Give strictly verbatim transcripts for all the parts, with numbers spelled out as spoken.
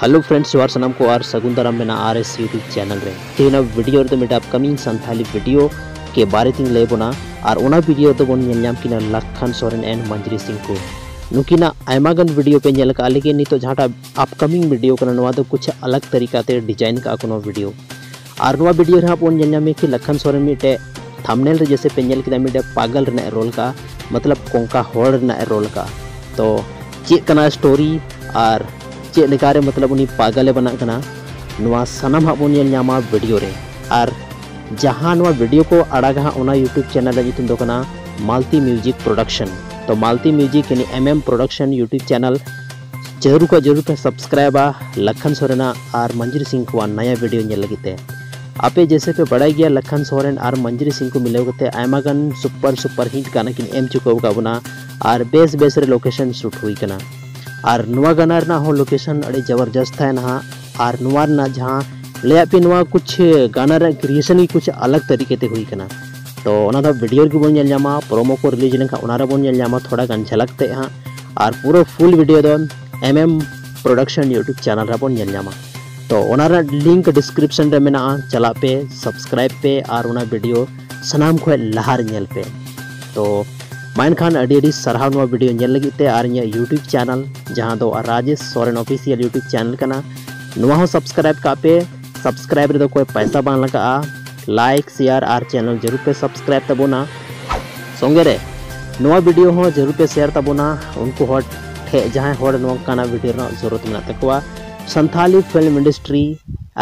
Hello friends, ᱡᱚᱦᱟᱨ ᱥᱟᱱᱟᱢ ᱠᱚ ᱟᱨ ᱥᱟᱹᱜᱩᱱ ᱫᱟᱨᱟᱢ ᱢᱮᱱᱟᱜᱼᱟ ᱟᱨ ᱮᱥ YouTube channel ᱨᱮ᱾ ᱛᱮᱦᱮᱧᱟᱜ video ᱨᱮᱫᱚ ᱢᱤᱫᱴᱟᱝ upcoming ᱥᱟᱱᱛᱷᱟᱞᱤ video ᱠᱮ ᱵᱟᱨᱮ ᱛᱤᱧ ᱞᱟᱹᱭ ᱵᱚᱱᱟ ᱟᱨ ᱚᱱᱟ video ᱨᱮᱫᱚ ᱵᱚᱱ ᱧᱮᱞ ᱧᱟᱢ ᱠᱤᱱᱟ ᱞᱟᱠᱷᱟᱱ ᱥᱚᱨᱮᱱ and ᱢᱚᱧᱡᱽᱨᱤ ᱥᱤᱝ ᱠᱚ᱾ ᱱᱩᱠᱤᱱᱟᱜ ᱟᱭᱢᱟ ᱜᱟᱱ video ᱯᱮ ᱧᱮᱞ ᱟᱠᱟᱫᱼᱟ, ᱞᱮᱠᱤᱱ ᱱᱤᱛᱚᱜ ᱡᱟᱦᱟᱸᱴᱟᱜ upcoming video ᱠᱟᱱᱟ ᱱᱚᱣᱟ ᱫᱚ ᱠᱩᱪᱷ ᱟᱞᱟᱜᱽ ᱛᱟᱹᱨᱤᱠᱟ ᱛᱮ design ᱠᱟᱜᱼᱟ ᱠᱚ ᱱᱚᱣᱟ video᱾ ᱟᱨ ᱱᱚᱣᱟ video ᱨᱮ ᱦᱟᱸᱜ ᱵᱚᱱ ᱧᱮᱞ ᱧᱟᱢᱮ ᱠᱤ ᱞᱟᱠᱷᱟᱱ ᱥᱚᱨᱮᱱ ᱢᱤᱫᱴᱮᱡ thumbnail ᱨᱮ ᱡᱮᱥᱮ ᱯᱮ ᱧᱮᱞ ᱠᱮᱫᱟ ᱢᱤᱫᱴᱮᱡ ᱯᱟᱜᱚᱞ ᱨᱮᱱᱟᱜ ᱨᱳᱞ ᱠᱟᱜᱼᱟ, ᱢᱚᱛᱞᱚᱵ ᱠᱚᱝᱠᱟ ᱦᱚᱲ ᱨᱮᱱᱟᱜ ᱨᱳᱞ ᱠᱟᱜᱼᱟ᱾ ᱛᱚ ᱪᱮᱫ ᱠᱟᱱᱟ story ᱟᱨ ᱪᱮᱫ ᱞᱮᱠᱟᱨᱮ ᱢᱚᱛᱞᱚᱵ ᱩᱱᱤ ᱯᱟᱜᱚᱞᱮ ᱵᱮᱱᱟᱜ ᱠᱟᱱᱟ, ᱱᱚᱣᱟ ᱥᱟᱱᱟᱢ ᱦᱟᱸᱜ ᱵᱚᱱ ᱧᱮᱞ ᱧᱟᱢᱟ video ᱨᱮ᱾ ᱟᱨ ᱡᱟᱦᱟᱸ ᱱᱚᱣᱟ video ᱠᱚ ᱟᱲᱟᱜᱟ ᱦᱟᱸᱜ ᱚᱱᱟ YouTube channel ᱨᱮ ᱧᱩᱛᱩᱢ ᱫᱚ ᱠᱟᱱᱟ ᱢᱟᱞᱛᱤ ᱢᱤᱭᱩᱡᱤᱠ ᱯᱨᱚᱰᱟᱠᱥᱚᱱ᱾ ᱛᱚ ᱢᱟᱞᱛᱤ music ᱭᱟᱱᱤ M M production YouTube channel ᱡᱟᱹᱨᱩᱲ ᱠᱷᱚᱱ ᱡᱟᱹᱨᱩᱲ ᱯᱮ subscribeᱟ ᱞᱟᱠᱷᱟᱱ ᱥᱚᱨᱮᱱᱟᱜ ᱟᱨ ᱢᱚᱧᱡᱽᱨᱤ ᱥᱤᱝ ᱠᱚᱣᱟᱜ ᱱᱟᱭᱟ video ᱧᱮᱞ ᱞᱟᱹᱜᱤᱫ ᱛᱮ᱾ ᱟᱯᱮ ᱡᱮᱥᱮ ᱯᱮ ᱵᱟᱲᱟᱭ ᱜᱮᱭᱟ ᱞᱟᱠᱷᱟᱱ ᱥᱚᱨᱮᱱ ᱟᱨ ᱢᱚᱧᱡᱽᱨᱤ ᱥᱤᱝ ᱠᱚ ᱢᱤᱞᱟᱹᱣ ᱠᱟᱛᱮ ᱟᱭᱢᱟ ᱜᱟᱱ super super hit ᱜᱟᱱᱟ ᱠᱤᱱ ᱮᱢ ᱪᱩᱠᱟᱹᱣ ᱟᱠᱟᱫ ᱵᱚᱱᱟ ᱟᱨ ᱵᱮᱥ ᱵᱮᱥ ᱨᱮ location shoot ᱦᱩᱭ ᱠᱟᱱᱟ᱾ ᱟᱨ ᱱᱚᱣᱟ ᱜᱟᱱᱟ ᱨᱮᱱᱟᱜ ᱦᱚᱸ location ᱟᱹᱰᱤ ᱡᱚᱵᱚᱨᱡᱚᱥᱛ ᱛᱟᱦᱮᱱᱟ ᱦᱟᱸᱜ᱾ ᱟᱨ ᱱᱚᱣᱟ ᱨᱮᱱᱟᱜ ᱡᱟᱦᱟᱸ ᱞᱟᱹᱭᱟᱫ ᱯᱮ ᱱᱚᱣᱟ ᱠᱩᱪᱷ ᱜᱟᱱᱟ ᱨᱮᱱᱟᱜ creation ᱜᱮ ᱠᱩᱪᱷ ᱟᱞᱟᱜᱽ ᱛᱟᱹᱨᱤᱠᱟ ᱛᱮ ᱦᱩᱭ ᱠᱟᱱᱟ᱾ ᱛᱚ ᱚᱱᱟ ᱫᱚ video ᱨᱮᱜᱮ ᱵᱚᱱ ᱧᱮᱞ ᱧᱟᱢᱟ, promo ᱠᱚ release ᱞᱮᱱᱠᱷᱟᱱ ᱚᱱᱟ ᱨᱮᱵᱚᱱ ᱧᱮᱞ ᱧᱟᱢᱟ ᱛᱷᱚᱲᱟ ᱜᱟᱱ ᱡᱷᱟᱞᱟᱠ ᱛᱮ ᱦᱟᱸᱜ᱾ ᱟᱨ ᱯᱩᱨᱟᱹ full video ᱫᱚ M M production YouTube channel ᱨᱮᱵᱚᱱ ᱧᱮᱞ ᱧᱟᱢᱟ᱾ ᱛᱚ ᱚᱱᱟ ᱨᱮᱱᱟᱜ link description ᱨᱮ ᱢᱮᱱᱟᱜᱼᱟ, ᱪᱟᱞᱟᱜ ᱯᱮ, subscribe ᱯᱮ ᱟᱨ ᱚᱱᱟ video ᱥᱟᱱᱟᱢ ᱠᱷᱚᱱ ᱞᱟᱦᱟ ᱨᱮ ᱧᱮᱞ ᱯᱮ᱾ ᱛᱚ ᱢᱟ ᱮᱱᱠᱷᱟᱱ ᱟᱹᱰᱤ ᱟᱹᱰᱤ ᱥᱟᱨᱦᱟᱣ ᱱᱚᱣᱟ video ᱧᱮᱞ ᱞᱟᱹᱜᱤᱫ ᱛᱮ ᱟᱨ ᱤᱧᱟᱹᱜ YouTube channel ᱡᱟᱦᱟᱸ ᱫᱚ Rajesh Soren official YouTube channel ᱠᱟᱱᱟ, ᱱᱚᱣᱟ ᱦᱚᱸ subscribe ᱠᱟᱜ ᱯᱮ᱾ Subscribe ᱨᱮᱫᱚ ᱠᱚᱭ ᱯᱟᱭᱥᱟ ᱵᱟᱝ ᱞᱟᱜᱟᱜᱼᱟ᱾ Like, share ᱟᱨ channel ᱡᱟᱹᱨᱩᱲ ᱯᱮ subscribe ᱛᱟᱵᱚᱱᱟ᱾ ᱥᱚᱸᱜᱮ ᱨᱮ ᱱᱚᱣᱟ video ᱦᱚᱸ ᱡᱟᱹᱨᱩᱲ ᱯᱮ share ᱛᱟᱵᱚᱱᱟ ᱩᱱᱠᱩ ᱦᱚᱲ ᱴᱷᱮᱡ ᱡᱟᱦᱟᱸᱭ ᱦᱚᱲ ᱱᱚᱝᱠᱟᱱᱟᱜ video ᱨᱮᱱᱟᱜ ᱡᱚᱨᱩᱨᱟᱛ ᱢᱮᱱᱟᱜ ᱛᱟᱠᱚᱣᱟ᱾ Santali film industry,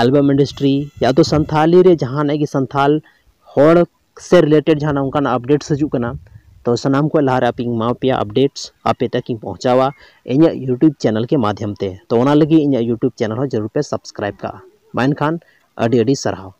album industry ᱭᱟ ᱛᱚ ᱥᱟᱱᱛᱷᱟᱞᱤ ᱨᱮ ᱡᱟᱦᱟᱱᱟᱜ ᱜᱮ ᱥᱟᱱᱛᱷᱟᱞ ᱦᱚᱲ ᱥᱮ related ᱡᱟᱦᱟᱱᱟᱜ ᱚᱱᱠᱟᱱᱟᱜ updates ᱦᱤᱡᱩᱜ ᱠᱟᱱᱟ, ᱛᱚ ᱥᱟᱱᱟᱢ ᱠᱷᱚᱱ ᱞᱟᱦᱟᱨᱮ ᱟᱯᱮᱧ ᱮᱢᱟ ᱯᱮᱭᱟ updates, ᱟᱯᱮ ᱛᱟᱹᱠᱤᱧ ᱯᱚᱦᱪᱟᱣᱟ ᱤᱧᱟᱹᱜ YouTube channel ᱠᱮ ᱢᱟᱫᱷᱭᱚᱢ ᱛᱮ᱾ ᱛᱚ ᱚᱱᱟ ᱞᱟᱹᱜᱤᱫ ᱤᱧᱟᱹᱜ YouTube channel ᱦᱚᱸ ᱡᱟᱹᱨᱩᱲ ᱯᱮ subscribe ᱠᱟᱜᱼᱟ᱾ ᱢᱟ ᱮᱱᱠᱷᱟᱱ ᱟᱹᱰᱤ ᱟᱹᱰᱤ ᱥᱟᱨᱦᱟᱣ᱾